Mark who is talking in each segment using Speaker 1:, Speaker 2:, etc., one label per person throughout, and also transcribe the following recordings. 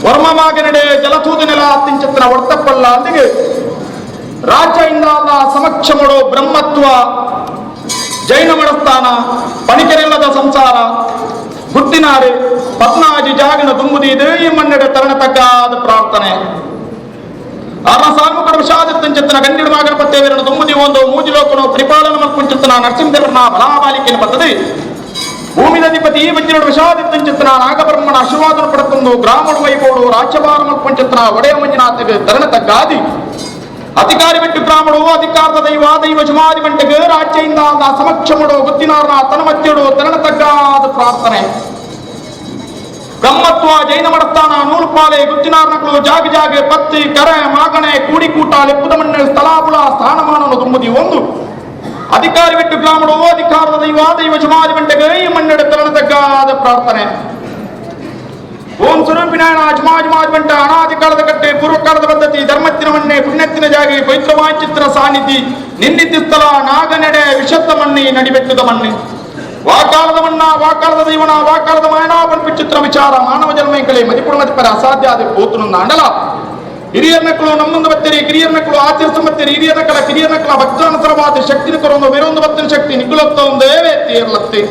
Speaker 1: ವರ್ಮಮಾಗನಡೆ ಜಲತೂದಿನೆಲ ಅತ್ತಿಂಚಿತ್ತಿನ ಒರ್ತಪ್ಪಲ್ಲ ಅಂದಿಗೆ ರಾಜ್ಯ ಇಂದಾಲ ಸಮಕ್ಷಮಡು ಬ್ರಹ್ಮತ್ವ ಜೈನ ಮಡಸ್ಥಾನ ಪಣಿಕೆರೆಲ್ಲದ ಸಂಸಾರ ಗುತ್ತಿನಾರು ಪದ್ನಾಜಿ ಜಾಗನ ದುಂಬುದೀದು ಈ ಮಣ್ಣೆಡೆ ತರಣ ತಗ್ಗಾದ ಪ್ರಾರ್ಥನೆ. ಆರ್ನ ಸಾನ್ಮುಖ ವಿಷಾದತ್ತಂಚಿತ್ತನ ಗಂಡಿಡು ಮಾಗನ ಪತ್ತೇವರನ ದುಂಬುದಿ ಒಂದು ಮೂಜಿಲೋಕನು ಪರಿಪಾಲನ ಮಲ್ಪುಂಚಿತ್ತನ ನರಸಿಂಹದೇವರನ ಬಲಾಬಾಲಿಕೆನ ಪದ್ಧತಿ ಭೂಮಿದಧಿಪತಿ ವಜ್ರಡು ವಿಷಾದಿತ್ತಂಚಿತ್ತನ ನಾಗಬ್ರಹ್ಮಣ ಆಶೀರ್ವಾದನ ಪಡತೊಂದು ಗ್ರಾಮಡು ವೈಬೋಡು ರಾಜ್ಯಭಾರ ಮಲ್ಪುಂಚಿತ್ತನ ಒಡೆಯ ಮಂಜುನಾಥಗೆ ತರಣ ತಗ್ಗಾದಿ ಅಧಿಕಾರಿ ಬಿಟ್ಟು ಗ್ರಾಮಡು ಅಧಿಕಾರದ ದೈವ ದೈವ ಜುಮಾದಿ ಮಂಟೆಗೆ ರಾಜ್ಯದಿಂದ ಸಮಕ್ಷಮಡು ಗುತ್ತಿನಾರನ ತನಮತ್ಯಡು ತರಣ ತಗ್ಗಾದ ಪ್ರಾರ್ಥನೆ. ಬ್ರಹ್ಮತ್ವ ಜೈನ ಮಡಸ್ಥಾನ ನೂಲುಪಾಲೆ ಗುತ್ತಿನಾರ್ನಕಲು ಜಾಗ ಜಾಗ ಪತ್ತಿ ಕರೆ ಮಾಗಣೆ ಕೂಡಿಕೂಟ ಲೆಪ್ಪುದ ಮಣ್ಣು ಸ್ಥಳಾಬುಳ ಸ್ಥಾನಮಾನನು ತುಂಬುದಿ ಒಂದು ಅಧಿಕಾರಿ ಬಿಟ್ಟು ಗ್ರಾಮಡು ಅಧಿಕಾರದ ದೈವ ದೈವ ಜುಮಾದಿ ಮಂಟೆಗೆ ಈ ಮಣ್ಣೆಡೆ ತರಣ ತಗ್ಗಾದ ಪ್ರಾರ್ಥನೆ. ಓಂ ಸ್ವರೂಪಿನಾಯಣ ಜುಮಾಜುಮಾಜ್ ಬಂಟ ಅನಾದಿ ಕಾಲದ ಕಟ್ಟೆ ಪೂರ್ವಕಾಲದ ಪದ್ಧತಿ ಧರ್ಮತ್ತಿನ ಮಣ್ಣೆ ಪುಣ್ಯತ್ತಿನ ಜಾಗೆ ಪವಿತ್ರವಾಂಚಿತ್ರ ಸಾನ್ನಿಧಿ ನಿನ್ನಿದ್ದ ಸ್ಥಳ ನಾಗನೆಡೆ ವಿಷತ್ತ ಮಣ್ಣಿ ನಡಿಬೆಟ್ಟದ ಮಣ್ಣೆ ವಾಕಾಲದ ಮಣ್ಣ ವಾಕಾಲದ ದೈವನ ವಾಕಾಲದ ಮಾಯಣಾ ಚಿತ್ರ ವಿಚಾರ ಮಾನವ ಜನ್ಮೈಕಳೆ ಮದಿಪುಡು ಮದಿಪರ ಅಸಾಧ್ಯ ಆದ ಪೋತುನೊಂದು ಅಂಡಲ ಹಿರಿಯರ್ನಕ್ಕಳು ನಮ್ಮೊಂದು ಬತ್ತರಿ ಕಿರಿಯರ್ನಕ್ಕಳು ಆಚರಿಸ ಬತ್ತರಿ ಹಿರಿಯರ್ನಕ್ಕಳ ಕಿರಿಯರ್ನಕ್ಕಳ ಭಕ್ತಾನುಸರವಾದ ಶಕ್ತಿನ ಕೊರೊಂದು ಬೇರೊಂದು ಬತ್ತಿನ ಶಕ್ತಿ ನಿಕ್ಕುಲತ್ತ ಒಂದೇ ತೀರ್ಲತ್ತಿ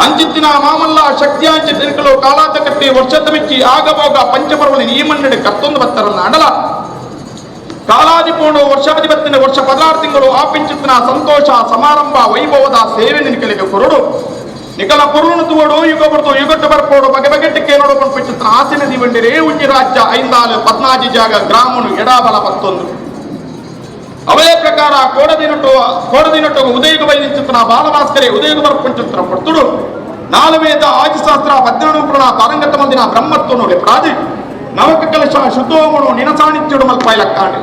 Speaker 1: ಅಂಚಿತ್ತಿನ ಮಾಮಲ್ಲ ಶಕ್ತಿ ಅಂಚಿತ್ತಿನಕಲು ಕಾಲಾತ ಕಟ್ಟಿ ವರ್ಷದ ಮಿಕ್ಕಿ ಆಗಬೋಗ ಪಂಚಪರ್ವಳಿ ಈ ಮಣ್ಣೆಡೆ ಕತ್ತೊಂದು ಬತ್ತರನ್ನ ಅಂಡಲ ಕಾಲಾದಿ ಪೋಣು ವರ್ಷಾಧಿಪತ್ತಿನ ವರ್ಷ 16 ತಿಂಗಳು ಆಪಿಂಚಿತ್ತಿನ ಸಂತೋಷ ಸಮಾರಂಭ ವೈಭವದ ಸೇವೆ ನಿನಕಲಿಗೆ ಕೊರಡು ನಿಕಲ ಪೊರುಳು ತುವಡು ಯುಗ ಬರ್ತು ಯುಗಟ್ಟು ಬರ್ಪೋಡು ಬಗೆ ಬಗೆಟ್ಟಕ್ಕೆ ನೋಡು ಪಂಪಿಚಿತ್ತಿನ ಆಸಿನ ದಿವಂಡಿರೇ ಉಂಜಿ ರಾಜ್ಯ ಐಂದಾಲು ಪದ್ನಾಜಿ ಜಾಗ ಗ್ರಾಮನು ಎಡಾಬಲ ಪತ್ತೊಂದು. ಅವೇ ಪ್ರಕಾರ ಕೋಡದಿನಟ್ಟು ಕೋಡದಿನಟ್ಟು ಉದಯಗ ಬೈದಿಂಚಿತ್ತಿನ ಬಾಲಭಾಸ್ಕರೆ ಉದಯಗ ಬರ್ಪಂಚಿತ್ತಿನ ಪಡ್ತುಡು ನಾಲ್ವೇದ ಆದಿಶಾಸ್ತ್ರ 12 ಪುರಾಣ ಪಾರಂಗತ ಮಂದಿನ ಬ್ರಹ್ಮತ್ವನು ಲೆಪ್ರಾದಿ ನವಕ ಕಲಶ ಶುದ್ಧೋಮನು ನಿನಸಾಣಿತ್ಯುಡು ಮಲ್ಪಾಯ್ಲಕ್ಕಾಂಡಿ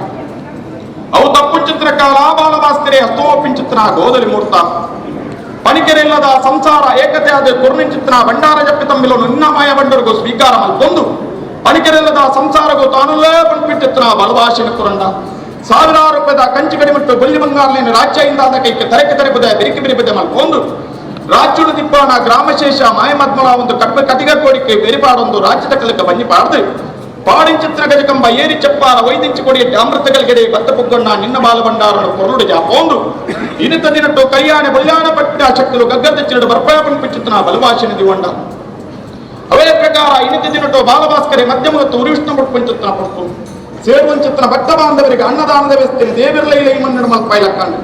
Speaker 1: ಅವು ತಪ್ಪುಂಚಿತ್ರ ಕಾಲ ಬಾಲಭಾಸ್ಕರೆ ಅಸ್ತೋಪಿಂಚಿತ್ರ ಗೋದಲಿ ಮೂರ್ತ ಪಣಿಕೆರೆಲ್ಲದ ಸಂಸಾರ ಏಕತೆ ಆದ ಕುರ್ನಿಂಚಿತ್ರ ಭಂಡಾರ ಜಪ್ಪಿ ತಂಬಿಲೋ ನಿನ್ನ ಮಾಯ ಬಂಡರಿಗೂ ಸ್ವೀಕಾರ ಮಲ್ಪೊಂದು ಪಣಿಕೆರೆಲ್ಲದ ಸಂಸಾರಗೂ ತಾನುಲ್ಲೇ ಪಂಪಿಟ್ಟಿತ್ರ ಬಲಭಾಷೆನ ಕುರಂಡ ಸಾವಿರಾರು ರೂಪಾಯಿದ ಕಂಚು ಕಡಿಮಟ್ಟು ಬೊಲ್ಲಿ ಬಂಗಾರಲೇನು ರಾಜ್ಯ ಇಂದಾದ ಕೈಗೆ ತರಕೆ ತರಪದೆ ಬಿರಿಕಿ ಬಿರಿಪದೆ ಮಲ್ಪೊಂದು ರಾಜ್ಯುಡು ದಿಪ್ಪಾನ ಗ್ರಾಮಶೇಷ ಮಾಯಮದ್ಮಲ ಒಂದು ಕಟ್ಪ ಕಟಿಗ ಕೋಡಿಕೆ ಬೆರಿಪಾಡೊಂದು ರಾಜ್ಯದ ಕಲಕ ಬನ್ನಿ ಪಾಡದು ಪಾడింಚಿತ್ರ ಗಜಕಂಬ ಏರಿ ಚಪ್ಪಾರ ವೈದಿಂಚಿ ಕೊಡಿಯಟ್ಟಿ ಅಮೃತಗಲ್ಗೆಡೆ ಬತ್ತ ಪುಗ್ಗಣ್ಣ ನಿನ್ನ ಬಾಲಭಂಡಾರನು ಕೊರಡು ಜಾಪೋಂದು ಇನಿತ ದಿನಟ್ಟು ಕೈಯಾನೆ ಬಲ್ಯಾಣ ಪಟ್ಟ ಶಕ್తులు ಗగ్గರ್ದచ్చినడు ಬರ್ಪಾಯ ಪಂಪಿಚಿತ್ತನ ಬಲಭಾಷೆನ ದಿವಂಡ. ಅವೇ ಪ್ರಕಾರ ಇನಿತ ದಿನಟ್ಟು ಬಾಲಭಾಸ್ಕರೆ ಮಧ್ಯಮಗತ್ತು ಉರಿವಿಷ್ಣು ಪಂಚುತ್ತನ ಪಡ್ತು ಸೇರುವಂಚಿತ್ತನ ಭಕ್ತ ಬಾಂಧವರಿಗೆ ಅನ್ನದಾನದ ವ್ಯವಸ್ಥೆ ದೇವಿರ್ಲೈಲ ಈ ಮನ್ನಡು ಮಲ್ಪಾಯ್ಲಕ್ಕಾಂಡು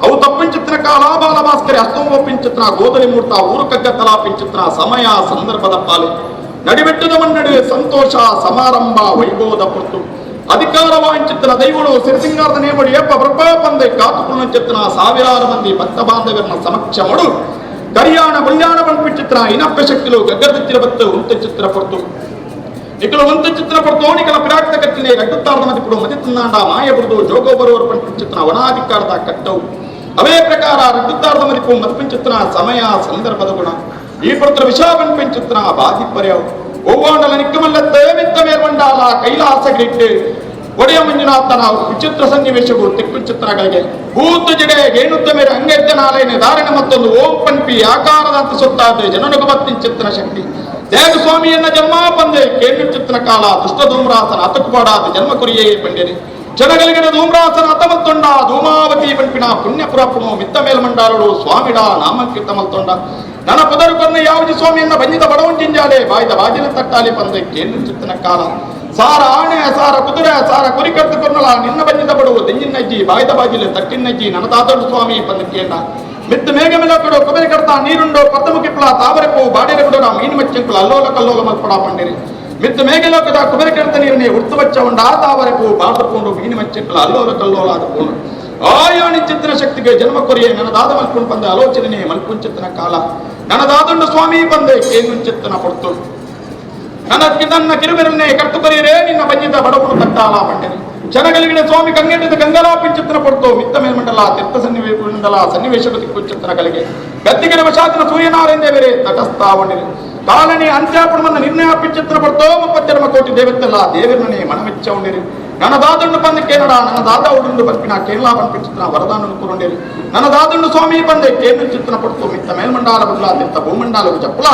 Speaker 1: ಅವು ತಪ್ಪಿಂಚಿತ್ತನ ಕಾಲ ಬಾಲಭಾಸ್ಕರೆ ಅಸ್ತೋಪಿಂಚಿತ್ತನ ಗೋದಲಿ ಮೂರ್ತ ಊರು ಕಗ್ಗ ತಲಾಪಿಂಚಿತ್ತನ ಸಮಯ ಸಂದರ್ಭದ ಪಾಲೆ ನಡಿಬೆಟ್ಟದ ಮನ್ನಡು ಸಂತೋಷ ಸಮಾರಂಭ ವೈಭವದ ಪುರ್ತು ಅಧಿಕಾರ ವಾಂಚಿತ್ತನ ದೈವಳು ಸಿರಿಸಿಂಗಾರದ ನೇಮಡಿ ಏಪ ಪ್ರಪಾಪಂದೆ ಕಾತುಕೊಳ್ಳುಂಚಿತ್ತನ ಸಾವಿರಾರು ಮಂದಿ ಭಕ್ತ ಬಾಂಧವರನ್ನ ಸಮಕ್ಷಮಡು ಕರಿಯಾಣ ಬಲ್ಯಾಣ ಪಂಪಿಚಿತ್ರ ಇನಪ್ಪ ಶಕ್ತಿಲು ಗಗ್ಗದ ಬತ್ತು ಉಂತ ಚಿತ್ರ ಪೊರ್ತು ನಿಕಲು ಒಂತ ಚಿತ್ರ ಪೊರ್ತು ನಿಕಲ ಪಿರಾಕ್ತ ಕಟ್ಟಿಲೆ ರಡ್ಡುತ್ತಾರದ ಮದಿಪುಡು ಮದಿತಂದಾಂಡ ಮಾಯ ಬುಡ್ದು ಜೋಗೋ ಬರುವರು ಪಂಪಿಚಿತ್ರ ವನಾಧಿಕಾರದ ಕಟ್ಟವು. ಅವೇ ಪ್ರಕಾರ ರಡ್ಡುತ್ತಾರದ ಮದಿಪು ಮದಿಪಿಂಚಿತ್ರ ಸಮಯ ಸಂದರ್ಭದ ಗುಣ ಈ ಪುತ್ರ ವಿಷ ಪಂಪಿಂಚಿತ್ರ ಬಾಧಿಪರ್ಯವು ಒವ್ವಾಂಡಲ ನಿಕ್ಕಮಲ್ಲ ತೇವಿತ್ತ ಮೇಲ್ಮಂಡಾಲ ಕೈಲಾಸ ಗಿಟ್ಟು ಒಡೆಯ ಮಂಜುನಾಥನ ವಿಚಿತ್ರ ಸನ್ನಿವೇಶಗಳು ತಿಕ್ಕು ಚಿತ್ರಗಳಿಗೆ ಭೂತ ಜಡೆ ಗೇಣುತ್ತ ಮೇರೆ ಅಂಗೆದ್ದನಾಲೇನೆ ಧಾರಣ ಮತ್ತೊಂದು ಓಂ ಪನ್ಪಿ ಆಕಾರದಂತೆ ಸುತ್ತಾದ ಜನನುಗ ಬತ್ತಿನ ಚಿತ್ರ ಶಕ್ತಿ ದೇವ ಸ್ವಾಮಿಯನ್ನ ಜನ್ಮ ಪಂದೆ ಕೇಳು ಚಿತ್ರ ಕಾಲ ದುಷ್ಟ ಧೂಮ್ರಾಸನ ಅತಕುಪಾಡಾದ ಜನ್ಮ ಕುರಿಯೇ ಪಂಡ್ಯನೆ ಜನಗಳಿಗಿನ ಧೂಮ್ರಾಸನ ಅತಮತ್ತೊಂಡ ಧೂಮಾವತಿ ಪಂಪಿನ ಪುಣ್ಯಪುರಪುಣು ಮಿತ್ತ ಮೇಲ್ಮಂಡಾಲುಡು ಸ್ವಾಮಿಡ ನಾಮಂಕಿತ ಮಲ್ತೊಂಡ ನನ್ನ ಪುದರು ಕೊನ್ನ ಯಾವಜಿ ಸ್ವಾಮಿಯನ್ನ ಬಂಜಿದ ಬಡವಂಜಿಂಜಾಲೆ ಬಾಯ್ದ ಬಾಜಿಲ ತಟ್ಟಾಲೆ ಪಂದೆ ಕೇಳು ಚಿತ್ತನ ಕಾಲ ಸಾರ ಆಣೆ ಸಾರ ಕುದುರೆ ಸಾರ ಕುರಿಕತ್ತು ಕೊನ್ನಲ ನಿನ್ನ ಬಂಜಿದ ಬಡವು ದೆಂಜಿನಜ್ಜಿ ಬಾಯ್ದ ಬಾಜಿಲ ತಟ್ಟಿನಜ್ಜಿ ನನ್ನ ತಾತಡು ಸ್ವಾಮಿ ಪಂದ ಕೇಂಡ ಮಿತ್ತ ಮೇಘ ಕೊಡು ಕೊಬ್ಬರಿ ಕಡ್ತಾ ನೀರುಂಡು ಪತ್ತಮುಖಿಪ್ಲ ತಾವರೆಪ್ಪು ಬಾಡಿರ ಬಿಡೋಡ ಮೀನು ಮಚ್ಚಂಕುಲ ಅಲ್ಲೋಲ ಕಲ್ಲೋಲ ಮಲ್ಪಡ ಪಂಡಿರಿ ಮಿತ್ತ ಮೇಘಲೋಕದ ಕುಬರಿ ಕಡ್ತ ನೀರನೆ ಉರ್ತು ಬಚ್ಚ ಉಂಡ ಆ ತಾವರೆಪ್ಪು ಬಾಡ್ದ ಮೀನು ಮಚ್ಚಂಕುಲ ಅಲ್ಲೋಲ ಕಲ್ಲೋಲ ಆದ ಪೋಂಡು ಆಯಾಣಿ ಚಿತ್ರ ಶಕ್ತಿಗೆ ಜನ್ಮ ಕೊರಿಯೆ ನನದಾದ ಮಲ್ಪುಣ್ ಪಂದ ಆಲೋಚನೆ ಮಲ್ಪುಂಚಿತ್ತನ ಕಾಲ ನನದಾದುಂಡು ಸ್ವಾಮಿ ಬಂದೆ ಕೇಂದುಂಚಿತ್ತನ ಪಡ್ತು ನನ್ನ ನನ್ನ ಕಿರುಬೆರನ್ನೇ ಕರ್ತು ಕೊರಿಯರೇ ನಿನ್ನ ಬಂಜಿದ ಬಡವನು ತಟ್ಟಾಲ ಪಂಡನೆ ಜನಗಳಿಗಿನ ಸ್ವಾಮಿ ಕಂಗೆಂಡದ ಗಂಗಲಾ ಪಿಂಚಿತ್ತನ ಪಡ್ತು ಮಿತ್ತ ಮೇಲ್ಮಂಡಲ ತೀರ್ಥ ಸನ್ನಿವೇಶಮಂಡಲ ಸನ್ನಿವೇಶ ಕುಂಚಿತ್ತನ ಕಲಿಗೆ ಗದ್ದಿಗೆ ವಶಾತಿನ ಸೂರ್ಯನಾರಾಯಣ ಬೇರೆ ತಟಸ್ಥಾವಣಿರಿ ಕಾಲನಿ ಅಂತ್ಯಾಪಣವನ್ನು ನಿರ್ಣಯ ಪಿಂಚಿತ್ತನ ಪಡ್ತೋ 32 ಕೋಟಿ ದೇವತ್ತೆಲ್ಲ ದೇವರನ್ನೇ ಮನಮೆಚ್ಚ ಉಂಡಿರಿ ನನ್ನ ದಾದುಂಡು ಬಂದ ಕೇನಡ ನನ್ನ ದಾದ ಉಡುಂಡು ಬರ್ಪಿನ ಕೇರಳ ಪಂಪಿಚಿತ್ತನ ವರದಾನನು ಕುರುಂಡಿರಿ ನನ್ನ ದಾದುಂಡು ಸ್ವಾಮಿ ಬಂದೆ ಕೇನು ಚಿತ್ತನ ಪಡ್ತು ಮಿತ್ತ ಮೇಲ್ಮಂಡಲ ಬದಲ ತೀರ್ಥ ಭೂಮಂಡಲವು ಚಪ್ಪಲ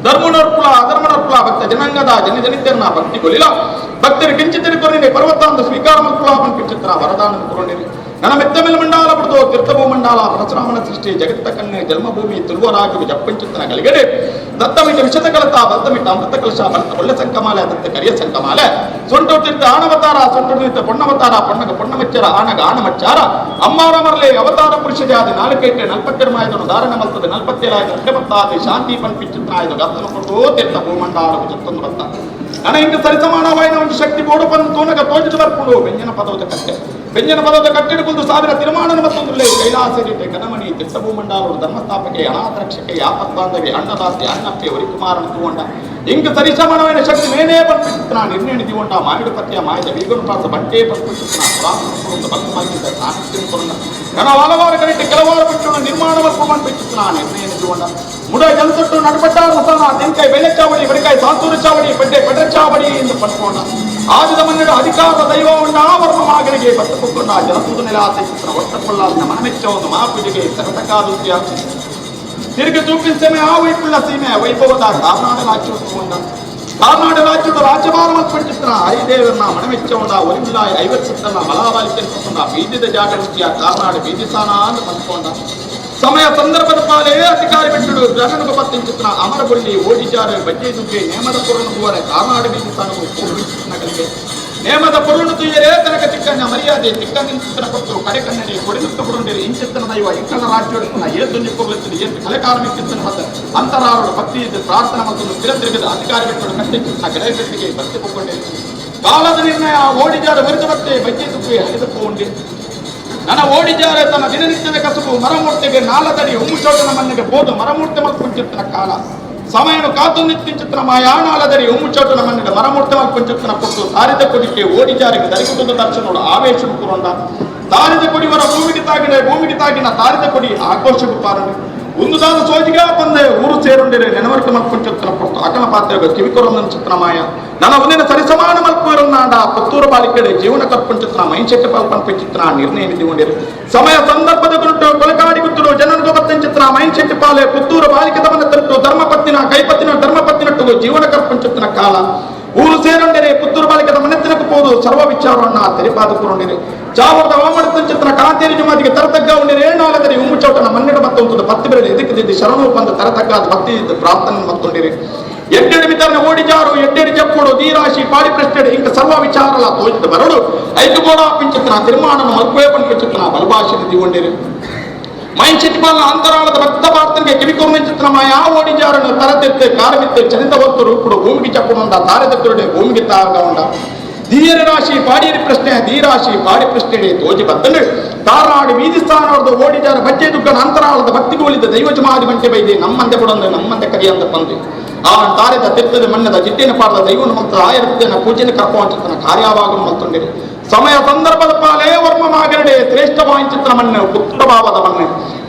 Speaker 1: ಧರ್ಮನರ್ಪುಲ ಅಧರ್ಮನರ್ಪುಲ ಭಕ್ತ ಜನಾಂಗದ ಜನ ಜನಿತರನ ಭಕ್ತಿ ಗೊಲಿಲ ಭಕ್ತರು ಕಿಂಚಿತರು ಕೊರನೆ ಪರ್ವತಾಂದ ಸ್ವೀಕಾರ ಮಲ್ಪುಲ ಪನ್ಪಿಚಿತ್ರ ವರದಾನ ಕೊರೊಂಡಿರಿ. ನನ್ನ ಮೆತ್ತ ಮೇಲೆ ಮಂಡಾಲ ಪಡೆದು ತೀರ್ಥಭೂ ಮಂಡಾಲ ಪರಶುರಾಮನ ಸೃಷ್ಟಿ ಜಗತ್ತ ಕಣ್ಣು ಜನ್ಮಭೂಮಿ ತುಳುವರಾಜು ಜಪ್ಪಂಚಿತ್ತನ కలిగಡೆ ದತ್ತಮಿಟ್ಟ ವಿಷದ ಕಲತ ಬತ್ತಮಿಟ್ಟ ಅಮೃತ ಕಲಶ ಬಲತ ಒಳ್ಳೆ ಸಂಕಮಾಲೆ ದತ್ತ ಕರಿಯ ಸಂಕಮಾಲೆ ಸೊಂಟು ತೀರ್ಥ ಆಣವತಾರ ಸೊಂಟು ತೀರ್ಥ ಪೊಣ್ಣವತಾರ ಪೊಣ್ಣಗ ಪೊಣ್ಣಮಚ್ಚರ ಆಣಗ ಆಣಮಚ್ಚಾರ ಅಮ್ಮಾರಮರ್ಲೆ ಅವತಾರ ಪುರುಷ ಜಾತಿ ನಾಲ್ಕೈಟೆ ನಲ್ಪತ್ತೆರಡು ಮಾಯದನು ಧಾರಣ ಮಲ್ತದೆ ನಲ್ಪತ್ತೇಳಾಯ್ದು ಅಡ್ಡಬತ್ತಾದೆ ಶಾಂತಿ ಪನ್ಪಿಚಿತ್ರಾಯ್ದು ಗತ್ತನ ಕೊಟ್ಟು ತೀರ್ಥ ಭೂಮಂಡಾಲ ಜತ್ತೊಂದು ಬತ್ತ ನನ ಇಂಕ ಸರಿಸಮಾನವಾಯಿನ ಒಂದು ಶಕ್ತಿ ಬೋಡು ತೋನಗ ತೋಜಿದು ಬರ್ಕೊಂಡು ವ್ಯಂಜನ ಪದವದ ಕಟ್ಟೆ ವ್ಯಂಜನ ಪದವದ ಕಟ್ಟಿಡುಕೊಂಡು ಸಾವಿರ ತೀರ್ಮಾನನ ಮತ್ತೊಂದು ಕೈಲಾಸರಿಟ್ಟೆ ಕನಮಣಿ ತೀರ್ಥಭೂಮಂಡಾಲರು ಧರ್ಮಸ್ಥಾಪಕೆ ಅನಾಥರಕ್ಷಕೆ ಯಾಪತ್ ಬಾಂಧವೆ ಅಣ್ಣದಾಸಿ ಅಣ್ಣಪ್ಪೆ ಒರಿಕುಮಾರನ ತೂವಂಡ ಇಂಕ ಸರಿಸಮಾನವಾಯಿನ ಶಕ್ತಿ ಮೇನೇ ಪನ್ಪಿಚಿತ್ರ ನಿರ್ಣಯ ದಿವಂಡ ಮಾಮಿಡು ಪತ್ಯ ಮಾಯದ ಬೀಗನು ಪಾಸ ಬಂಟೆ ಪನ್ಪಿಚಿತ್ರ ಪುರಾತನ ಭಕ್ತ ಮಾಗಿದ್ದ ಸಾಹಿತ್ಯ ಕೊರಂಡ ನನ ಹಲವಾರು ಕರೆಕ್ಟ್ ಕೆಲವಾರು ಪಟ್ಟಣ ನಿರ್ಮಾಣ ಪನ್ಪಿಚಿತ್ರ ನಿರ್ಣಯ ದಿವಂಡ ಮುಡ ಜಲತೊಟ್ಟು ನಡುಪಟ್ಟಾರ ಮಸಾಲ ತೆಂಕಾಯಿ ಬೆಳ್ಳೆಚಾವಡಿ ಬಡಿಕಾಯಿ ಸಾಂತೂರು ಚಾವಡಿ ಪಡ್ಡೆ ಪೆಡ್ರಚಾವಡಿ ಎಂದು ಪಟ್ಕೊಂಡ ಆದಿದ ಮನ್ನಡು ಅಧಿಕಾರದ ದೈವವನ್ನ ವರ್ಮ ಮಾಗನಿಗೆ ಬತ್ತಕೊಂಡ ಜಲಸೂದು ನೆಲಾಸೆ ಒಟ್ಟಕೊಳ್ಳಾದ ಮನಮೆಚ್ಚ ಒಂದು ಮಹಾಪೂಜೆಗೆ ತರತಕ್ಕಾದುತ್ಯ ತಿರುಗಿ చూపిస్తేమే ఆ వైపుള്ള సీమె వైభవದ ಕಾರ್ನಾಡ ರಾಜ್ಯ ಕಾರ್ನಾಡ ರಾಜ್ಯದ ರಾಜ್ಯಭಾರ ಮಲ್ಪಂಚಿತ್ರ ಹರಿದೇವರನ್ನ ಮನಮೆಚ್ಚ ಉಂಡ ಒರಿಮಿಲಾಯ ಐವತ್ತು ಮಲಾವಾಲಿ తెలుసుకున్న ಬೀದಿದ ಜಾಗೃತಿಯ ಕಾರ್ನಾಡ ಬೀದಿಸಾನ ಅಂತ ಪಂದ್ಕೊಂಡ ಸಮಯ ಸಂದರ್ಭದ ಪಾಲೇ ಅಧಿಕಾರಿ ಬಿಟ್ಟುಡು ಜನನುಗ ಪತ್ತಿಂಚಿತ್ರ ಅಮರಬುಳ್ಳಿ ಓಡಿಜಾರು ಬಜ್ಜೆ ದುಗ್ಗೆ ನೇಮದ ಪೊರುಳು ಹೂವರೆ ಕಾರ್ನಾಡ ಬೀದಿಸಾನವು ನಗಲಿಗೆ ನೇಮದ ಪೊರುಳು ತುಯ್ಯರೇ ತನಕ ಚಿಕ್ಕಣ್ಣ ಮರ್ಯಾದೆ ಚಿಕ್ಕಂದಿನ ಕೊಟ್ಟು ಕಡೆ ಕನ್ನಡಿ ಕೊಡಿದುತ್ತ ಕೊಡುಂಡಿರಿ ಇಂಚಿತ್ತನ ದೈವ ಇಂಕಳ ರಾಜ್ಯೋಡುക്കുന്ന ಏತು ನಿಪ್ಪುಗಳಿತ್ತು ಏತು ಕಲೆಕಾರ್ಮಿಕ್ಕಿತ್ತನ ಮತ್ತು ಅಂತರಾರರು ಭಕ್ತಿ ಇದ್ದು ಪ್ರಾರ್ಥನೆ ಮತ್ತು ಸ್ಥಿರತಿರುಗಿದ ಅಧಿಕಾರಿ ಬಿಟ್ಟುಡು ಕಟ್ಟಿಚಿತ್ತ ಗೆಳೆಯರಿಗೆ ಭಕ್ತಿ ಪೊಕ್ಕೊಂಡಿರಿ ಕಾಲದ ನಿರ್ಣಯ ಓಡಿಜಾರ ವಿರುದ್ಧ ಬತ್ತೆ ಬಜ್ಜೆ ದುಗ್ಗೆ ಹರಿದಪ್ಪು ಉಂಡಿ ನನ್ನ ಓಡಿಜಾರೆ ತನ್ನ ದಿನನಿತ್ಯದ ಕಸುಬು ಮರಮೂರ್ತಿಗೆ ನಾಲದಡಿ ಉಮ್ಮುಚೋಟನ ಮಣ್ಣಿಗೆ ಬೋದು ಮರಮೂರ್ತಿ ಮಲ್ಪುಂಚಿತ್ತನ ಕಾಲ ಸಮಯನು ಕಾತು ನಿತ್ಯ ಮಾಯಾಣಾಲದಡಿ ಉಮ್ಮುಚೋಟನ ಮಣ್ಣಿಗೆ ಮರಮೂರ್ತಿ ಮಲ್ಪುಂಚಿತ್ತನ ಕೊಟ್ಟು ತಾರಿದ ಕೊಡಿಕೆ ಓಡಿಜಾರಿಗೆ ದರಿಕುಟುಂಬ ದರ್ಶನೋಡು ಆವೇಶ ಕುರಂಡ ತಾರಿದ ಕೊಡಿವರ ಭೂಮಿಗೆ ತಾಗಿನ ಭೂಮಿಗೆ ತಾಗಿನ ತಾರಿದ ಕೊಡಿ ಆಕ್ರೋಶకు ಪಾರಂడి ఉందుదాన సోజిగా పందే ఊరు ಸೇರುಂಡಿರೆ ನೆನವರ್ಕ ಮಲ್ಪುಂಚಿತ್ತನ ಪೊಟ್ಟು ಅಕಲ ಪಾತ್ರೆಗ ಕಿವಿಕೊರೊಂದನ ಚಿತ್ರಮಾಯ ನನ್ನ ಒಂದಿನ ಸರಿಸಮಾನ ಮಲ್ಪುರನ್ನಾಡ ಪುತ್ತೂರು ಬಾಲಿಕೆಡೆ ಜೀವನ ಕರ್ಪುಂಚಿತ್ರ ಮೈಂಚೆಟ್ಟ ಪಾಲ್ಪನ್ಪಿಚಿತ್ರ ನಿರ್ಣಯ ದಿವಂಡಿರು ಸಮಯ ಸಂದರ್ಭದ ಗುರುಟು ಕೊಲಕಾಡಿ ಗುತ್ತುಡು ಜನನುಗ ಬತ್ತಿಂಚಿತ್ರ ಮೈಂಚೆಟ್ಟಿ ಪಾಲೆ ಪುತ್ತೂರು ಬಾಲಿಕೆ ತಮನ ತಟ್ಟು ಧರ್ಮಪತ್ತಿನ ಕೈಪತ್ತಿನ ಧರ್ಮಪತ್ತಿನಟ್ಟು ಜೀವನ ಕರ್ಪುಂಚಿತ್ತಿನ ಕಾಲ ಊರು ಸೇರುಂಡಿರೆ ಪುತ್ತೂರು ಬಾಲಿಕದ ಮನೆತನకు పోదు ಸರ್ವ ವಿಚಾರವನ್ನ ತೆರಿಪಾದುಕೊಂಡಿರಿ ಚಾವರದ ಅವಮಾನತಂಚಿತ್ರ ಕಾಂತೇರಿ ಜಮಾತಿಗೆ ತರತಗ್ಗ ಉಂಡಿರಿ ಏಣಾಲದರಿ ಉಮ್ಮುಚೌಟನ ಮನ್ನಿಡ ಮತ್ತೊಂದು ಪತ್ತಿ ಬೆರಳು ಎದಕ್ಕಿದ್ದಿ ಶರಣು ಬಂದು ತರತಗ್ಗಾದ ಭಕ್ತಿ ಪ್ರಾರ್ಥನೆ ಮತ್ತೊಂಡಿರಿ ಎಡ್ಡೆಡು ಮಿತರನ ಓಡಿಜಾರು ಎಡ್ಡೆಡು ಜಪ್ಪುಡು ಧೀರಾಶಿ ಪಾಡಿ ಪ್ರಶ್ನೆ ಇಂಕ ಸರ್ವ ವಿಚಾರಲ ತೋಜಿದ ಬರಡು ಐದು ಗೋಡ ಪಿಂಚಿತ್ರ ತೀರ್ಮಾನನು ಮಲ್ಪೇ ಪಂಪಿಚಿತ್ರ ಬಲಭಾಷೆ ದಿವಂಡಿರಿ ಮೈಂಚಿಟ್ಪಾಲ ಅಂತರಾಳದ ಭಕ್ತ ಪ್ರಾರ್ಥನೆಗೆ ಕಿವಿಕೊಮ್ಮಿಂಚಿತ್ರ ಮಾಯಾ ಓಡಿಜಾರನು ತರತೆತ್ತೆ ಕಾರಮಿತ್ತೆ ಚಲಿತ ಹೊತ್ತು ರೂಪುಡು ಭೂಮಿಗೆ ಚಪ್ಪುನುಂಡ ತಾರೆದಕ್ಕುರುಡೆ ಭೂಮಿಗೆ ತಾರಗ ಉಂಡ ಧೀರ ರಾಶಿ ಪಾಡಿಯರಿ ಪ್ರಶ್ನೆ ಧೀರಾಶಿ ಪಾಡಿ ಪ್ರಶ್ನೆ ತೋಜಿ ಬತ್ತನು ತಾರಾಡಿ ಬೀದಿ ಸ್ಥಾನದ ಓಡಿಜಾರ ಬಜ್ಜೆ ದುಗ್ಗನ ಅಂತರಾಳದ ಭಕ್ತಿಗೋಳಿದ ದೈವ ಜಮಾದಿ ಬಂಟೆ ಬೈದೆ ನಮ್ಮಂದೆ ಬುಡಂದೆ ನಮ್ಮಂದೆ ಕರಿಯಂದ ಬಂದೆ ಆ ತಾರೆದ ತಿರ್ತದ ಮಣ್ಣದ ಜಿಟ್ಟಿನ ಪಾಡದ ದೈವನ ಮತ್ತು ಆಯರತ್ತಿನ ಪೂಜೆನ ಕರ್ಪವಂಚಿತನ ಕಾರ್ಯವಾಗನು ಮತ್ತೊಂಡಿರಿ ಸಮಯ ಸಂದರ್ಭದ ಪಾಲೇ ವರ್ಮ ಮಾಗರಡೆ ಶ್ರೇಷ್ಠ ವಾಂಚಿತ್ರ ಮಣ್ಣು ಪುತ್ರ ಭಾವದ ಮಣ್ಣು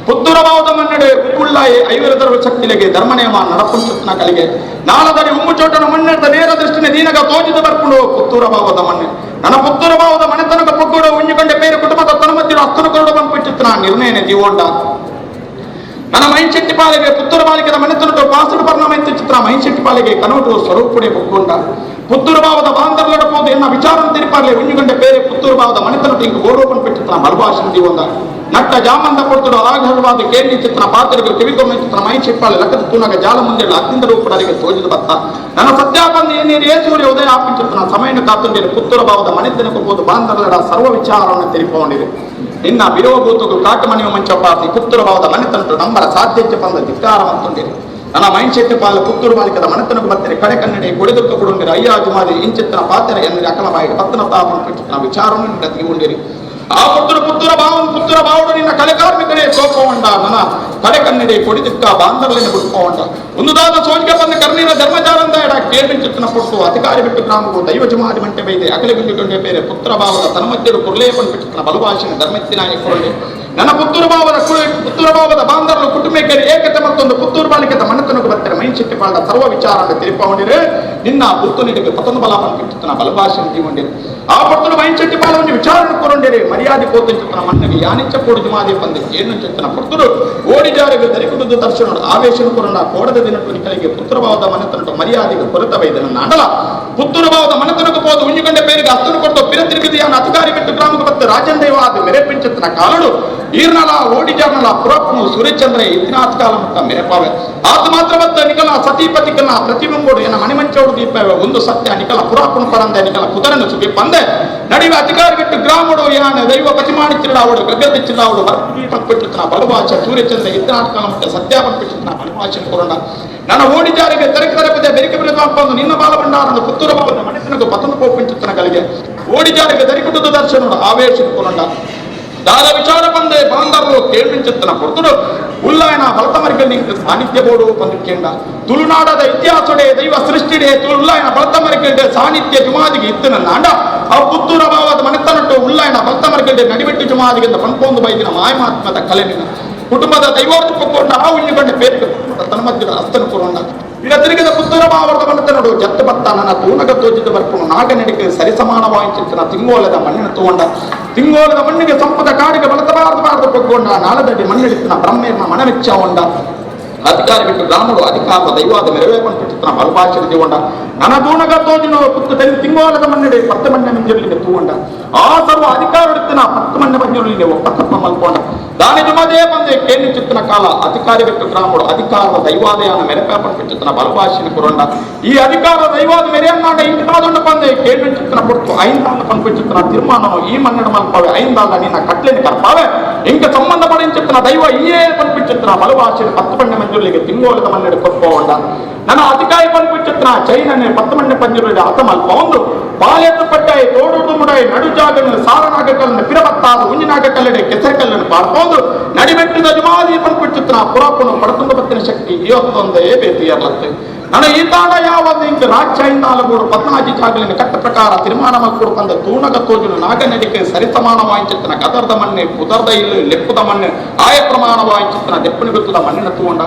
Speaker 1: ಪುತ್ತೂರ ಭಾವದ ಮನ್ನಡೆ ಉಳ್ளாಯೆ ಐವರದರ ಶಕ್ತಿಲೆಗೆ ಧರ್ಮನಿಯಮ ನಡಪುಂಚಿತ್ನ ಕಲಿಗೆ ನಾಳದಡಿ ಉಮ್ಮುಚೋಟನ ಮಣ್ಣೆಡ್ದ ನೇರ ದೃಷ್ಟಿನ ದೀನಗ ತೋಜಿದ ಬರ್ಪುಂಡು ಪುತ್ತೂರ ಭಾವದ ಮಣ್ಣು ನನ್ನ ಪುತ್ತೂರ ಭಾವದ ಮನೆತನಕ ಪೊಗ್ಗುಡು ಉಂಜಿಕೊಂಡೆ పేరు ಕುಟುಂಬದ ತನಮತ್ತಿಡು ಅಸ್ತನ ಕೊರಡು ಪಂಪಿಚಿತ್ರ ನಿರ್ಣಯನೆ ಜೀವೋಂಡ ನನ್ನ ಮೈಂಚೆಟ್ಟಿ ಪಾಲಿಗೆ ಪುತ್ತೂರು ಬಾಲಿಕೆದ ಮನೆತನಟು ಪಾಸುಡು ಪರಿಣಾಮ ಚಿತ್ರ ಮೈಂಚೆಟ್ಟಿ ಪಾಲಿಗೆ ಕನೋಟು ಸ್ವರೂಪುಡೆ ಬೊಕ್ಕೊಂಡ ಪುತ್ತೂರು ಭಾವದ ಬಾಂಧರ್ಲಡ ಪೋದು ಎನ್ನ ವಿಚಾರ ತಿರುಪಾರ್ಲೆ ಉಂಜಿಕೊಂಡೆ ಬೇರೆ ಪುತ್ತೂರು ಭಾವದ ಮನೆತನಟು ಇಂಕ ಓಡೋಪನ್ ಪೆಟ್ಟಿತ್ರ ಮಲ್ಭಾಷಣ ಜೀವಂದ ನಟ್ಟ ಜಾಮಂದ ಕೊಡ್ತುಡು ಆಘರ್ವಾದ ಕೇಳಿ ಚಿತ್ರ ಪಾತ್ರೆಗಳು ಕಿವಿಗೊಮ್ಮೆ ಚಿತ್ರ ಮೈ ಚಿಪ್ಪಾಳೆ ಲಕ್ಕದ ತೂನಗ ಜಾಲ ಮುಂದೆಳ್ಳು ಅತ್ತಿಂದ ರೂಪಡರಿಗೆ ತೋಜಿದ ಬತ್ತ ನನ್ನ ಸತ್ಯಾಪಂದ ಏನೇನು ಏ ಸೂರ್ಯ ಉದಯ ಆಪಿಂಚಿತ್ರ ಸಮಯನ ಕಾತುಂಡಿರು ಪುತ್ತೂರು ಭಾವದ ಮನೆತನಕ್ಕೆ ಹೋದು ಬಾಂಧರ್ಲಡ ಸರ್ವ ವಿಚಾರವನ್ನು ತಿರುಪಕೊಂಡಿರು ನಿನ್ನ ವಿರೋಭೂತకు ಕಾಟಮಣಿಯ ಮಂಚಪಾತಿ ಪುತ್ತೂರು ಭಾವದ ಮನೆತನಟು ನಂಬರ ಸಾಧ್ಯಕ್ಕೆ ಬಂದ ಧಿಕ್ಕಾರ ಮಂತುಂಡಿರು ನನ್ನ ಮೈಂಚೆಟ್ಟಿ ಪಾಲ ಪುತ್ತೂರು ಬಾಲಿಕದ ಮನೆತನకు ಬತ್ತಿರಿ ಕಡೆ ಕನ್ನಡಿ ಕೊಡಿದುಕ್ಕ ಕೊಡುಂಡಿರು ಅಯ್ಯಾಜುಮಾದಿ ಇಂಚಿತ್ತನ ಪಾತ್ರೆ ಎನ್ನರಿ ಅಕಲ ಬಾಯಿಗೆ ಪತ್ತನ ತಾಪನ ಪಿಚಿತ್ತನ ವಿಚಾರವನ್ನು ತೀವುಂಡಿರಿ ಆ ಪುತ್ತೂರು ಪುತ್ತೂರ ಭಾವನ್ ಪುತ್ತೂರ ಭಾವಡು ನಿನ್ನ ಕಲೆಕಾರ್ಮಿಕನೇ ಸೋಪವಂಡ ನನ್ನ ಕಡೆ ಕನ್ನಡಿ ಕೊಡಿದಿಕ್ಕ ಬಾಂಧರ್లని ಬಿಟ್ಕೋವಂಡ ಒಂದುದಾದ ಸೋಜಿಗೆ ಬಂದ ಕರ್ನೀರ ಧರ್ಮಚಾರಂದ ಎಡ ಕೇಳಿಂಚಿತ್ತನ ಪುಟ್ಟು ಅಧಿಕಾರಿ ಬಿಟ್ಟು ಗ್ರಾಮವು ದೈವ ಜಮಾದಿ ಮಂಟೆ ಬೈದೆ ಅಕಲೆ ಬಿಂದುಕೊಂಡೆ ಬೇರೆ ಪುತ್ರ ಭಾವದ ತನ್ಮಧ್ಯರು ಕುರ್ಲೇಪನ್ ಬಿಟ್ಟನ ಬಲಭಾಷಣ ಧರ್ಮತ್ತಿನ ಕೊರಳೆ ನನ್ನ ಪುತ್ತೂರು ಭಾವದ ಪುತ್ತೂರು ಭಾವದ ಬಾಂಧರ್ಲು ಕುಟುಂಬಕ್ಕೆ ಏಕತೆ ಮತ್ತೊಂದು ಪುತ್ತೂರು ಬಾಲಿಕೆದ ಮನೆತನకు ಬತ್ತರ ಮೈಂಚೆಟ್ಟಿ ಪಾಲ್ಡ ಸರ್ವ ವಿಚಾರನ ತಿರುಪವಂಡಿರು ನಿನ್ನ ಪುತ್ತು ನಿನಗೆ ಪತನ ಬಲ ಪಂಪಿಟ್ಟನ ಬಲಭಾಷಣ ತೀವಂಡಿರು ಆ ಪರ್ತುಡು ಮೈಂಚೆಟ್ಟಿ ಪಾಲವನ್ನು ವಿಚಾರಣೆ ಕೊರೊಂಡೇರಿ ಮರ್ಯಾದೆ ಪೋತಂಚಿತ್ತನ ಮಣ್ಣಗೆ ಯಾನಿಂಚ ಪೋಡು ಜುಮಾದಿ ಪಂದು ಕೇನುಂಚಿತ್ತನ ಪರ್ತುಡು ಓಡಿಜಾರಿಗೆ ದರಿಕುಡುದು ದರ್ಶನ ಆವೇಶನ ಕೊರೊಂಡ ಕೋಡದ ದಿನಟ್ಟು ನಿಕಲಿಗೆ ಪುತ್ರಭಾವದ ಮನೆತನಟು ಮರ್ಯಾದೆಗೆ ಕೊರತ ವೈದನ ನಾಡಲ ಪುತ್ತೂರು ಭಾವದ ಮನೆತನకు పోదు ಉಂಜುಗಂಡ పేరుಗೆ ಅತ್ತನು ಕೊಟ್ಟು ಪಿರತಿರುಗಿದೆಯಾನ ಅಧಿಕಾರಿ ಬಿಟ್ಟು ಗ್ರಾಮಕ್ಕೆ ಬತ್ತ ರಾಜನ್ ದೈವ ಅದು ಮೆರೆಪಿಂಚತನ ಕಾಲಡು ಈರ್ನಲ ಓಡಿಜಾರ್ನಲ ಪುರಪ್ಪನು ಸೂರ್ಯಚಂದ್ರ ಇತ್ತಿನಾಥ್ ಕಾಲ ಮುಟ್ಟ ಮೆರೆಪಾವೆ ಆತ ಮಾತ್ರ ಬತ್ತ ನಿಕಲ ಸತೀಪತಿಕನ ಪ್ರತಿಬಿಂಬೋಡು ಎನ್ನ ಮಣಿಮಂಚೋಡು ದೀಪವೆ ಒಂದು ಸತ್ಯ ನಿಕಲ ಪುರಾಪನು ಪರಂದೆ ನಿಕಲ ಕುದರನು ಸುಗಿ ಪಂದೆ ನಡಿವೆ ಅಧಿಕಾರಿ ಬಿಟ್ಟು ಗ್ರಾಮಡು ಯಾನ ದೈವ ಪತಿಮಾಣಿಚಿಲ್ಲಾವಡು ಗಗ್ಗದಿಚ್ಚಿಲ್ಲಾವಡು ಪಟ್ಪಿಟ್ಟುತ್ತನ ಬಲವಾಚ ಸೂರ್ಯಚಂದ್ರ ಇತ್ತಿನಾಥ್ ಕಾಲ ಮುಟ್ಟ ಸತ್ಯ ಪಟ್ಪಿಟ್ಟುತ್ತನ ಬಲವಾಚನ ಕೊರಂಡ ನನ್ನ ಓಡಿಜಾರಿಗೆ ತೆರಕು ತೆರಪದೆ ಬೆರಿಕೆ ಬಿಡದು ನಿನ್ನ ಬಾಲಭಂಡಾರನು ಪುತ್ತೂರು ಭಾವದ ಮನೆತನకు ಪತನ ಕೋಪಿಂಚುತ್ತನ కలిగే ಓಡಿಜಾರಿಗೆ ದರಿಕುಟುದು ದರ್ಶನುడు ಆವೇಶನ ಕೊರಂಡ ದಾದ ವಿಚಾರ ಬಂದೆ ಬಾಂಧವರು ಕೇಳಿಂಚುತ್ತನ ಪೊರ್ತುಡು ಉಲ್ಲಾಯನ ಬಲತಮರಿಕೆ ನಿಂಗೆ ಸಾನ್ನಿಧ್ಯ ಬೋಡು ಬಂದು ಕೇಂಡ ತುಳುನಾಡದ ಇತಿಹಾಸಡೆ ದೈವ ಸೃಷ್ಟಿಡೆ ಉಲ್ಲಾಯನ ಬಲತಮರಿಕೆ ಸಾನ್ನಿಧ್ಯ ಜುಮಾದಿಗೆ ಇತ್ತನ ನಾಂಡ ಆ ಪುತ್ತೂರ ಭಾವದ ಮನೆತನಟ್ಟು ಉಲ್ಲಾಯನ ಬಲತಮರಿಕೆ ನಡಿಬಿಟ್ಟು ಜುಮಾದಿಗೆ ಪನ್ಪೊಂದು ಬೈದಿನ ಮಾಯಮಾತ್ಮದ ಕಲೆ ನಿನ್ನ ಕುಟುಂಬದ ದೈವಾರ್ಥ ಪಕ್ಕೊಂಡ ಆ ಉಣ್ಣಿಕೊಂಡ ಪೇರಿಗೆ ತನ್ನ ಮಧ್ಯದ ಅಸ್ತನ ಕೊರೊಂಡ ಇಡ ತಿರುಗಿದ ಪುತ್ತೂರ ಭಾವದ ಮನೆತನಡು ಜತ್ತು ಬತ್ತ ನನ್ನ ತೂನಗ ತೋಜಿದ ಬರ್ಪುನು ನಾಗನಡಿಕೆ ಸರಿಸಮಾನವಾయింಚಿನ ತಿಂಗೋಲದ ಮಣ್ಣಿನ ತೂಗೊಂಡ ತಿಂಗೋಲದ ಮಣ್ಣಿಗೆ ಸಂಪದ ಕಾಡಿಗೆ ಬಳತಬಾರದು ಬಾರದು ಪಕ್ಕೊಂಡ ನಾಳದಡಿ ಮಣ್ಣಿಡಿತನ ಬ್ರಹ್ಮೇರ್ನ ಮನವೆಚ್ಚ ಉಂಡ ಅಧಿಕಾರಿ ಬಿಟ್ಟು ಗ್ರಾಮಡು ಅಧಿಕಾರ ದೈವಾದ ಮೆರವೇ ಪಂಪಿಟ್ಟನ ಬಲಭಾಷೆ ತಗೊಂಡ ನನ್ನ ದೂನಗ ತೋಜಿನ ಪುತ್ತ ತಿಂಗೋಲದ ಮಣ್ಣಿಡೆ ಪತ್ತು ಮಣ್ಣೆ ಮಂಜುಳಿಗೆ ತೂಗೊಂಡ ಆ ಸರ್ವ ಅಧಿಕಾರಡಿತನ ಪತ್ತು ಮಣ್ಣೆ ಮಂಜುಳಿಗೆ ಒಪ್ಪತಪ್ಪ ಮಲ್ಕೊಂಡ ದಾನಿ ಜುಮದೇ ಬಂದೆ ಕೇಳಿ ಚಿತ್ತನ ಕಾಲ ಅಧಿಕಾರಿ ಬಿಟ್ಟು ಗ್ರಾಮಡು ಅಧಿಕಾರದ ದೈವಾದಯಾನ ಮೆರಪೇ ಪಂಪಿಟ್ಟನ ಬಲಭಾಷೆನ ಕೊರೊಂಡ ಈ ಅಧಿಕಾರ ದೈವಾದ ಮೆರೆಯನ್ನಾಡ ಇಂಟಾದೊಂಡ ಬಂದೆ ಕೇಳಿ ಚಿತ್ತನ ಪೊರ್ತು ಐಂದಾಂಡ ಪಂಪಿಟ್ಟನ ತೀರ್ಮಾನ ಈ ಮನ್ನಡ ಮಲ್ಪಾವೆ ಐಂದಾಂಡ ನಿನ್ನ ಕಟ್ಲೆని ಕರ್ಪಾವೆ ಇಂಕ ಸಂಬಂಧ ಪడింಚಿತ್ತನ ದೈವ ಈಯೇ ಪಂಪಿಟ್ಟನ ಬಲಭಾಷೆನ ಪತ್ತು ಮಣ್ಣೆ ಮಂಜುಳಿಗೆ ತಿಂಗೋಲದ ಮನ್ನಡೆ ಕೊರ್ಪೋಂಡ ನನ್ನ ಅಧಿಕಾರಿ ಪಂಪಿಟ್ಟನ ಚೈನನ್ನೇ ಪತ್ತು ಮಣ್ಣೆ ಪಂಜುರುಳಿಗೆ ಅರ್ಥ ಮಲ್ಪ ಒಂದು ಬಾಲೆತ್ತು ಪಟ್ಟಾಯಿ ತೋಡುದು ಮುಡಾಯಿ ನಡು ಜಾಗನ್ನು ಸಾರನಾಗ ಕಲ್ಲನ್ನು ಪಿರಬತ್ತಾದ ಉಂಜಿನಾಗ ಕಲ್ಲಡೆ ಕೆಸರು ಕಲ್ಲನ್ನು ಪಾಡ್ಬೋದು ನಡಿಮೆಟ್ಟಿದ ಜುಮಾದಿ ಪಂಪಿಟ್ಟನ ಪುರಪ್ಪನು ಪಡತುಂಡ ಬತ್ತಿನ ಶಕ್ತಿ ಇವತ್ತೊಂದೇ ಬೇತಿಯರ್ಲತ್ತೆ ನನ್ನ ಈ ತಾಣ ಯಾವ ಇಂಕ ರಾಜ್ಯ ಇಂದಾಲಗೂಡು ಪದ್ನಾಜಿ ಜಾಗಲಿನ ಕಟ್ಟ ಪ್ರಕಾರ ತೀರ್ಮಾನ ಮಲ್ಕೊಡು ತಂದ ತೂಣಗ ತೋಜುನು ನಾಗನಡಿಕೆ ಸರಿಸಮಾನ ವಾయింಚಿತ್ತನ ಗದರ್ದ ಮಣ್ಣೆ ಪುದರ್ದ ಇಲ್ಲು ಲೆಪ್ಪುದ ಮಣ್ಣು ಆಯ ಪ್ರಮಾಣ ವಾయింಚಿತ್ತನ ದೆಪ್ಪಣಿ ಗುತ್ತದ ಮಣ್ಣಿನ ತೂಂಡ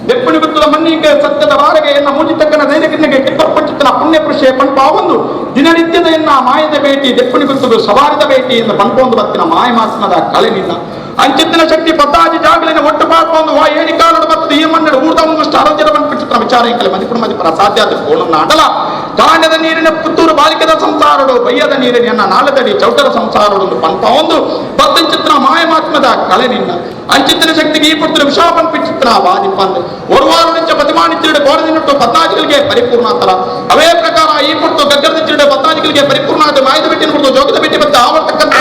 Speaker 1: ದೆಪ್ಪಣಿ ಗುತ್ತದ ಮಣ್ಣಿಗೆ ಸತ್ಯದ ವಾರಗೆ ಎನ್ನ ಮೂಜಿ ತಕ್ಕನ ಧೈರ್ಯಕ್ಕೆ ಕೆತ್ತರ್ಪಟ್ಟಿತ್ತನ ಪುಣ್ಯ ಪುರುಷೆ ಪಂಪಾವೊಂದು ದಿನನಿತ್ಯದ ಎನ್ನ ಮಾಯದ ಭೇಟಿ ದೆಪ್ಪಣಿ ಗುತ್ತದು ಸವಾರಿದ ಭೇಟಿ ಎಂದು ಪಂಪೊಂದು ಬತ್ತಿನ ಮಾಯಮಾತ್ಮದ ಕಳೆ ನಿನ್ನ ಅಂಚಿತ್ತಿನ ಶಕ್ತಿ ಪದ್ದಾಜಿ ಜಾಗಲಿನ ಒಟ್ಟು ಪಾಪ ಒಂದು ವಾ ಏಣಿ ಕಾಲದ ಬತ್ತದ ಈ ಮಣ್ಣು ಊರ್ದ ಮುಂಗುಷ್ಟು ಅರಜರ ಬಂದ್ಬಿಟ್ಟಿನ ವಿಚಾರ ಇಂಕಲೆ ಮದಿಪುಣ ಮದಿಪುರ ಸಾಧ್ಯ ಆದ ಕೋಣಂ ನಾಡಲ ಕಾಂಡದ ನೀರಿನ ಪುತ್ತೂರು ಬಾಲಿಕದ ಸಂಸಾರಡು ಬಯ್ಯದ ನೀರಿನ ಎನ್ನ ನಾಳದಡಿ ಚೌಟರ ಸಂಸಾರಡು ಪಂಪ ಒಂದು ಬತ್ತಂಚಿತ್ರ ಮಾಯಮಾತ್ಮದ ಕಳೆ ನಿನ್ನ ಅಂಚಿತ್ತಿನ ಶಕ್ತಿಗೆ ಈ ಪುತ್ರ ವಿಷಾಪನ್ ಪಿಚಿತ್ರ ವಾದಿಪ್ಪಂದು ஒரு ವಾರ ನಿಂಚ ಪತಿಮಾನಿತ್ತಿರಡು ಕೋಡದಿನಟ್ಟು ಪದ್ನಾಜಿಗಳಿಗೆ ಪರಿಪೂರ್ಣಾತರ ಅವೇ ಪ್ರಕಾರ ಈ ಪುರ್ತು ಗಗ್ಗರದಿಚ್ಚಿರಡು ಪದ್ನಾಜಿಗಳಿಗೆ ಪರಿಪೂರ್ಣ ಮಾಯದ ಬೆಟ್ಟಿನ ಕುರಿತು ಜೋಗದ ಬೆಟ್ಟಿ ಮತ್ತು ಆವರ್ತಕ್ಕಂಥ